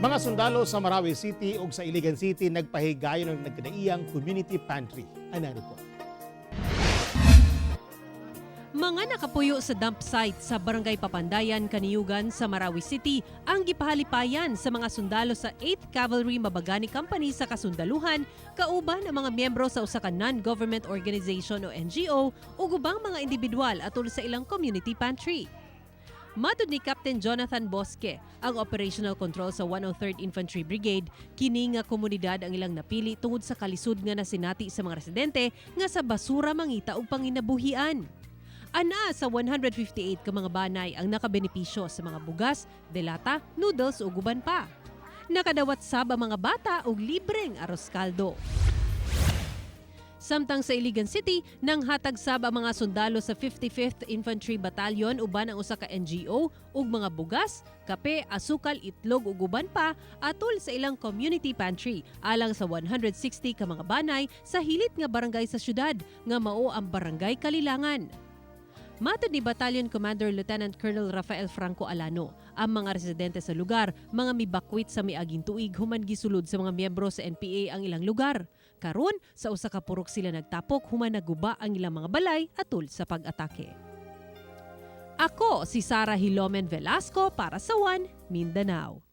Mga sundalo sa Marawi City ug sa Iligan City nagpahigayon ng nagkadaiyang community pantry. Ano report? Mga nakapuyo sa dump site sa Barangay Papandayan, Caniogan sa Marawi City ang gipahalipayan sa mga sundalo sa 8th Cavalry Mabagani Company sa Kasundaluhan kauban ang mga miyembro sa usa ka non-government organization o NGO ug ubang mga individual atol sa ilang community pantry. Matod ni Captain Jonathan Bosque, ang operational control sa 103rd Infantry Brigade, kini nga komunidad ang ilang napili tungod sa kalisod nga nasinati sa mga residente nga sa basura mangita og panginabuhian. Anaa sa 158 ka mga banay ang nakabenepisyo sa mga bugas, delata, noodles ug uban pa. Nakadawat sab ang mga bata og libreng aros kaldo. Samtang sa Iligan City, nang hatag sab ang mga sundalo sa 55th Infantry Battalion uban ang usa ka NGO ug mga bugas, kape, asukal, itlog ug uban pa atol sa ilang community pantry alang sa 160 ka mga banay sa hilit nga barangay sa syudad nga mao ang Barangay Kalilangan. Matod ni Battalion Commander Lieutenant Colonel Rafael Franco Alano, ang mga residente sa lugar mga mibakwit sa miaging tuig human gisulod sa mga miyembro sa NPA ang ilang lugar. Karon sa usa ka purok sila nagtapok human naguba ang ilang mga balay atol sa pag-atake. Ako si Sara Hilomen Velasco para sa One Mindanao.